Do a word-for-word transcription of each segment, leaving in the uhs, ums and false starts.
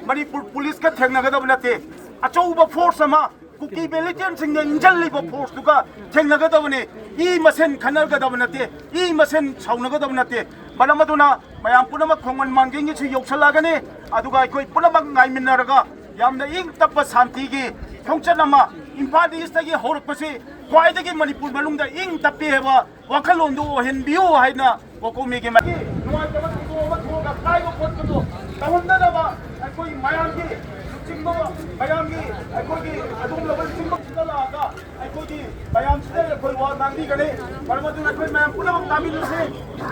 ꯃꯅꯤꯄꯨꯔ ꯄꯨꯂꯤꯁꯀ ꯊꯦꯡꯅꯒꯗꯕ ꯅꯠꯇꯦ꯫ ꯑꯆꯧꯕ ꯐꯣꯔꯁ ꯑꯃ, ꯀꯨꯀꯤ ꯃꯤꯂꯤꯇꯦꯟꯁꯤꯡꯅ ꯏꯟꯖꯜꯂꯤꯕ ꯐꯣꯔꯁꯇꯨꯒ ꯊꯦꯡꯅꯒꯗꯕꯅꯤ꯫ ꯏ ꯃꯁꯦꯟ ꯈꯠꯅꯒꯗꯕ ꯅꯠꯇꯦ, ꯏ ꯃꯁꯦꯟ ꯁꯥꯎꯅꯒꯗꯕ ꯅꯠꯇꯦ꯫ ꯃꯔꯝ ꯑꯗꯨꯅ ꯃꯌꯥꯝ ꯄꯨꯝꯅꯃꯛ ꯈꯣꯡꯃꯟ ꯃꯥꯡꯒꯤꯡꯒꯤꯁꯨ ꯌꯧꯁꯜꯂꯛꯑꯒꯅꯤ꯫ ꯑꯗꯨꯒ ꯑꯩꯈꯣꯏ ꯄꯨꯝꯅꯃꯛ ꯉꯥꯏꯃꯤꯟꯅꯔꯒ ꯌꯥꯝꯅ ꯏꯪ ꯇꯞꯄ ꯁꯥꯟꯇꯤꯒꯤ ꯈꯣꯡꯆꯠ ꯑꯃ ꯏꯝꯐꯥꯜ ꯏꯁꯇꯒꯤ ꯍꯧꯔꯛꯄꯁꯤ ꯈ꯭ꯋꯥꯏꯗꯒꯤ ꯃꯅꯤꯄꯨꯔ ꯃꯅꯨꯡꯗ ꯏꯪ ꯇꯞꯄꯤ ꯍꯥꯏꯕ ꯋꯥꯈꯜꯂꯣꯟꯗꯨ ꯑꯣꯏꯍꯟꯕꯤꯌꯨ ꯍꯥꯏꯅ ꯀꯣꯀꯣꯃꯤꯒꯤ ꯃꯥꯏꯀꯩ ꯅꯨꯡꯉꯥꯏꯇꯕ ꯊꯧꯗꯣꯛ ꯑꯃ ꯊꯣꯛꯑꯒ ꯀꯥꯏꯕ ꯈꯣꯠꯄꯗꯣ ꯇꯧꯍꯟꯗꯅꯕ ꯑꯩꯈꯣꯏ ꯃꯌꯥꯝꯒꯤ ꯂꯨꯆꯤꯡꯕ, ꯃꯌꯥꯝꯒꯤ ꯑꯩꯈꯣꯏꯒꯤ ꯑꯗꯨꯒꯨꯝꯂꯕ ꯂꯨꯆꯤꯡꯕꯁꯤꯗ ꯂꯥꯛꯑꯒ ꯑꯩꯈꯣꯏꯒꯤ ꯃꯌꯥꯝꯁꯤꯗ ꯑꯩꯈꯣꯏ ꯋꯥ ꯉꯥꯡꯕꯤꯒꯅꯤ꯫ ꯃꯔꯝ ꯑꯗꯨꯅ ꯑꯩꯈꯣꯏ ꯃꯌꯥꯝ ꯄꯨꯝꯅꯃꯛ ꯇꯥꯕꯤꯔꯁꯤ꯫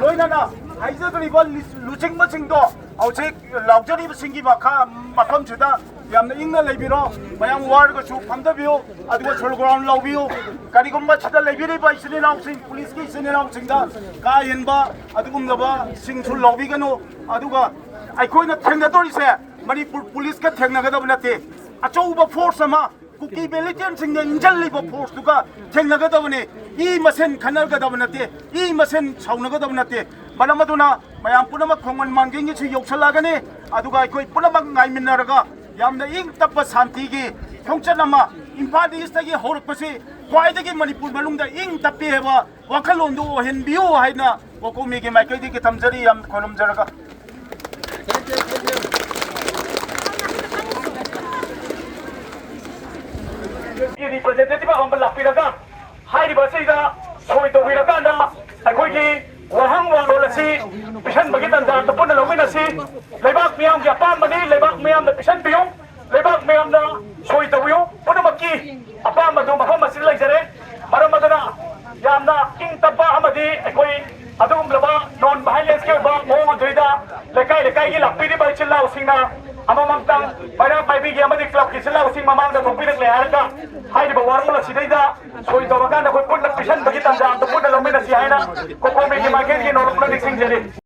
ꯂꯣꯏꯅꯅ ꯍꯥꯏꯖꯈ꯭ꯔꯤꯕ ꯂꯨꯆꯤꯡꯕꯁꯤꯡꯗꯣ ꯍꯧꯖꯤꯛ ꯂꯥꯎꯖꯔꯤꯕꯁꯤꯡꯒꯤ ꯃꯈꯥ, ꯃꯐꯝꯁꯤꯗ ꯌꯥꯝꯅ ꯏꯪꯅ ꯂꯩꯕꯤꯔꯣ꯫ ꯃꯌꯥꯝ ꯋꯥꯔꯒꯁꯨ ꯐꯝꯊꯕꯤꯌꯨ, ꯑꯗꯨꯒ ꯁꯣꯜ ꯒ꯭ꯔꯥꯎꯟ ꯂꯧꯕꯤꯌꯨ꯫ ꯀꯔꯤꯒꯨꯝꯕ ꯁꯤꯗ ꯂꯩꯕꯤꯔꯤꯕ ꯏꯆꯤꯟ ꯏꯅꯥꯎꯁꯤꯡ, ꯄꯨꯂꯤꯁꯀꯤ ꯏꯆꯤꯟ ꯏꯅꯥꯎꯁꯤꯡꯗ ꯀꯥ ꯍꯦꯟꯕꯁꯤꯡꯁꯨ ꯂꯧꯕꯤꯒꯅꯨ꯫ ꯑꯗꯨꯒ ꯑꯩꯈꯣꯏꯅ ꯊꯦꯡꯅꯗꯣꯔꯤꯁꯦ ꯃꯅꯤꯄꯨꯔ ꯄꯨꯂꯤꯁꯀ ꯊꯦꯡꯅꯒꯗꯕ ꯅꯠꯇꯦ꯫ ꯑꯆꯧꯕ ꯐꯣꯔꯁ ꯑꯃ, ꯀꯨꯀꯤ ꯃꯤꯂꯤꯇꯦꯟꯁꯤꯡꯅ ꯏꯟꯖꯜꯂꯤꯕ ꯐꯣꯔꯁꯇꯨꯒ ꯊꯦꯡꯅꯒꯗꯕꯅꯤ꯫ ꯏ ꯃꯁꯦꯟ ꯈꯠꯅꯒꯗꯕ ꯅꯠꯇꯦ, ꯏ ꯃꯁꯦꯟ ꯁꯥꯎꯅꯒꯗꯕ ꯅꯠꯇꯦ꯫ ꯃꯔꯝ ꯑꯗꯨꯅ ꯃꯌꯥꯝ ꯄꯨꯝꯅꯃꯛ ꯈꯣꯡꯃꯟ ꯃꯥꯡꯒꯤꯡꯒꯤꯁꯨ ꯌꯧꯁꯜꯂꯛꯑꯒꯅꯤ꯫ ꯑꯗꯨꯒ ꯑꯩꯈꯣꯏ ꯄꯨꯝꯅꯃꯛ ꯉꯥꯏꯃꯤꯟꯅꯔꯒ ꯌꯥꯝꯅ ꯏꯪ ꯇꯞꯄ ꯁꯥꯟꯇꯤꯒꯤ ꯈꯣꯡꯆꯠ ꯑꯃ ꯏꯝꯐꯥꯜ ꯏꯁꯇꯒꯤ ꯍꯧꯔꯛꯄꯁꯤ ꯈ꯭ꯋꯥꯏꯗꯒꯤ ꯃꯅꯤꯄꯨꯔ ꯃꯅꯨꯡꯗ ꯏꯪ ꯇꯞꯄꯤ ꯍꯥꯏꯕ ꯋꯥꯈꯜꯂꯣꯟꯗꯨ ꯑꯣꯏꯍꯟꯕꯤꯌꯨ ꯍꯥꯏꯅ ꯀꯣꯀꯣꯃꯤꯒꯤ ꯃꯥꯏꯀꯩꯗꯒꯤ ꯊꯝꯖꯔꯤ꯫ ꯌꯥꯝ ꯈꯣꯏꯔꯝꯖꯔꯒ ꯔꯤꯄ꯭ꯔꯖꯦꯟꯇꯦꯇꯤꯚ ꯑꯃ ꯂꯥꯛꯄꯤꯔꯒ ꯍꯥꯏꯔꯤꯕ ꯑꯁꯤꯗ ꯁꯣꯏ ꯇꯧꯕꯤꯔꯀꯥꯟꯗ ꯑꯩꯈꯣꯏꯒꯤ ꯋꯥꯍꯪ ꯋꯥꯔꯣꯜ ꯑꯁꯤ ꯄꯤꯁꯟꯕꯒꯤ ꯇꯥꯟꯖꯥ ꯑꯗꯨ ꯄꯨꯟꯅ ꯂꯧꯃꯤꯟꯅꯁꯤ꯫ ꯂꯩꯕꯥꯛ ꯃꯤꯌꯥꯝꯒꯤ ꯑꯄꯥꯝꯕꯅꯤ, ꯂꯩꯕꯥꯛ ꯃꯤꯌꯥꯝꯅ ꯄꯤꯁꯟꯕꯤꯌꯨ, ꯂꯩꯕꯥꯛ ꯃꯤꯌꯥꯝꯅ ꯁꯣꯏ ꯇꯧꯕꯤꯌꯨ꯫ ꯄꯨꯝꯅꯃꯛꯀꯤ ꯑꯄꯥꯝꯕꯗꯨ ꯃꯐꯝ ꯑꯁꯤꯗ ꯂꯩꯖꯔꯦ꯫ ꯃꯔꯝ ꯑꯗꯨꯅ ꯌꯥꯝꯅ ꯏꯪ ꯇꯞꯄ ꯑꯃꯗꯤ ꯑꯩꯈꯣꯏ ꯑꯗꯨꯒꯨꯝꯂꯕ ꯅꯣꯟ ꯚꯥꯏꯂꯦꯟꯁꯀꯤ ꯑꯣꯏꯕ ꯃꯑꯣꯡ ꯑꯗꯨꯗ ꯂꯩꯀꯥꯏ ꯂꯩꯀꯥꯏꯒꯤ ꯂꯥꯛꯄꯤꯔꯤꯕ ꯏꯆꯤꯜ ꯏꯅꯥꯎꯁꯤꯡꯅ ꯑꯃꯃꯝꯇꯪ ꯃꯩꯔꯥ ꯄꯥꯏꯕꯤꯒꯤ ꯑꯃꯗꯤ ꯀ꯭ꯂꯕꯀꯤ ꯏꯆꯤꯜ ꯏꯅꯥꯎꯁꯤꯡ ꯃꯃꯥꯡꯗ ꯊꯣꯛꯄꯤꯔꯛꯂꯦ ꯍꯥꯏꯔꯒ ꯍꯥꯏꯔꯤꯕ ꯋꯥꯔꯣꯜ ꯑꯁꯤꯗꯩꯗ ꯁꯣꯏ ꯇꯧꯔꯀꯥꯟꯗ ꯑꯩꯈꯣꯏ ꯄꯨꯟꯅ ꯄꯤꯁꯟꯕꯒꯤ ꯇꯥꯟꯖꯥ ꯑꯗꯨ ꯄꯨꯟꯅ ꯂꯧꯃꯤꯟꯅꯁꯤ ꯍꯥꯏꯅ ꯀꯣꯀꯣꯃꯤꯒꯤ ꯃꯥꯏꯀꯩꯗꯒꯤ ꯅꯧꯅ ꯅꯤꯡꯁꯤꯡꯖꯔꯤ꯫